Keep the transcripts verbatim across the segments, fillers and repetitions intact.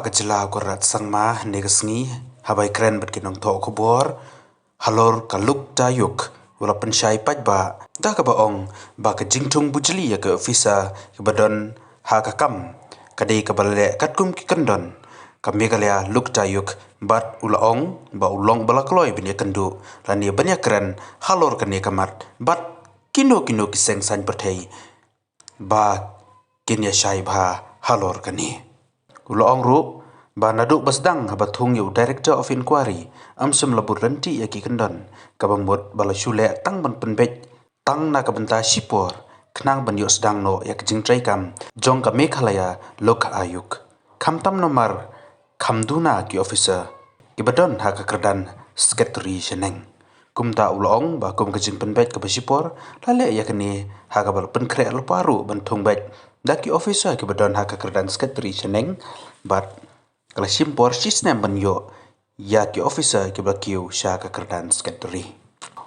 Ka jylla u kyrpad sngewbha ha kane ka sngi, haba ïakren bad ki nongthoh khubor halor ka Lukta Yuk, u la pynshai paidbah da kaba ong ba ka jingthung bujli ïa ki officer kiba don ha ka kam ka dei kaba la leh katkum ki kyndon ka Meghalaya Lukta Yuk, bad u la ong ba u long ba la kloi ban ïakynduh lane ban ïakren halor kane ka mat bad kino kino ki seng saiñ pyrthei ba kin ïashai bha halor kane. U la ong ruh ba naduh ba sdang haba thung ïa u Director of Inquiry, ym shym la bud ryntih ïa ki kyndon, kaba mut ba la shu leh tang ban pynbeit tang na ka bynta shipor khnang ban ïoh sdang noh ïa ka jingtrei kam jong ka Meghalaya Lok Ayuk. Khamtam namar kham duna ki officer kiba don ha ka kyrdan Secretary shaneng. Kumta u la ong ba kum ka jingpynbeit kaba shipor, la leh ïa kane ha kaba la pynkhreh lypa ruh ban thung beit da ki officer kiba don ha ka kyrdan Secretary shaneng, bad ka la shim por shi snem ban ïoh ïa ki officer kiba la kiew sha ka kyrdan Secretary.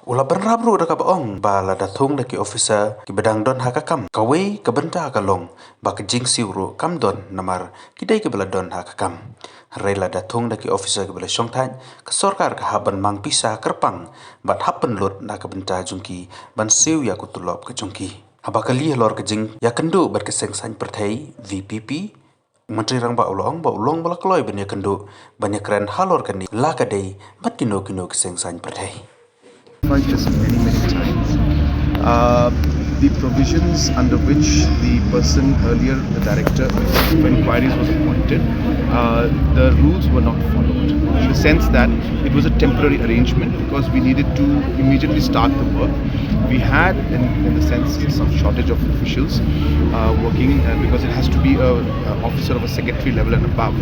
U la bynrap ruh da kaba ong ba lada thung da ki officer kiba dang don ha ka kam, kawei ka bynta ka long ba ka jingsiew ruh kam don namar ki dei kiba la don ha ka kam. Hynrei lada thung da ki officer kiba la shongthait, ka sorkar ka hap ban mang pisa kyrpang bad hap pynlut na ka bynta jong ki ban siew ïa ka tulop ka jong ki. Haba kylli halor ka jingïakynduh bad ka seng saiñ pyrthei, V P P, u Myntri Rangbah u la ong ba u long ba la kloi ban ïakynduh ban ïakren halor kane, la ka dei bad kino kino ki seng saiñ pyrthei. Fight this many, many times. Uh, the provisions under which the person earlier, the director of inquiries, was appointed, uh, the rules were not followed. In the sense that it was a temporary arrangement because we needed to immediately start the work. We had, in, in the sense, some shortage of officials uh, working uh, because it has to be a, a officer of a secretary level and above.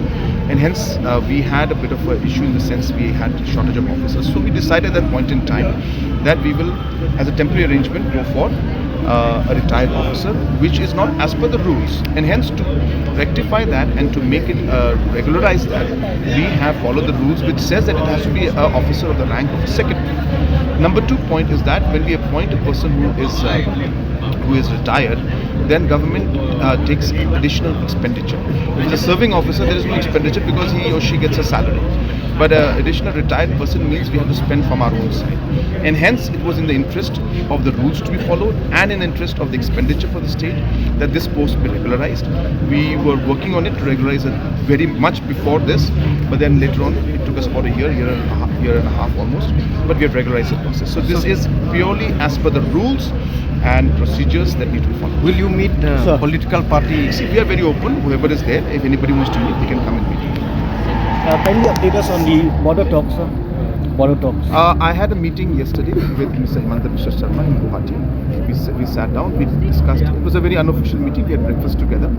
And hence, uh, we had a bit of an issue in the sense we had shortage of officers. So we decided at that point in time that we will, as a temporary arrangement, go for uh, a retired officer, which is not as per the rules. And hence, to rectify that and to make it uh, regularize that, we have followed the rules, which says that it has to be an officer of the rank of a secretary. Number two point is that when we appoint a person who is uh, who is retired, then government uh, takes additional expenditure. If it's a serving officer, there is no expenditure because he or she gets a salary. But an additional retired person means we have to spend from our own side. And hence, it was in the interest of the rules to be followed and in interest of the expenditure for the state that this post be regularized. We were working on it to regularize it very much before this, but then later on, it took us about a year, year and a half, year and a half almost, but we have regularized the process. So this is purely as per the rules and procedures that need to be followed. Will you meet the Sir. political party? See, we are very open. Whoever is there, if anybody wants to meet, they can come and meet. Uh, kindly update us on the border talks, sir. Border talks. Uh, I had a meeting yesterday with Mister Himanta Biswa Sarma in Guwahati. We, s- we sat down, we discussed. It was a very unofficial meeting. We had breakfast together.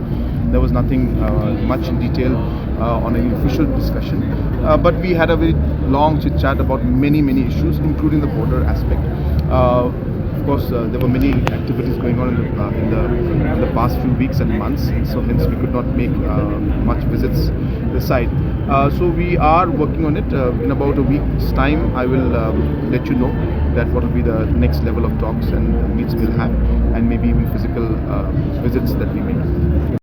There was nothing uh, much in detail uh, on any official discussion. Uh, but we had a very long chit chat about many, many issues, including the border aspect. Uh, of course, uh, there were many activities going on in the, uh, in the in the past few weeks and months, so hence we could not make uh, much visits this side. Uh, so we are working on it. Uh, in about a week's time, I will um, let you know that what will be the next level of talks and meets we'll have, and maybe even physical uh, visits that we make.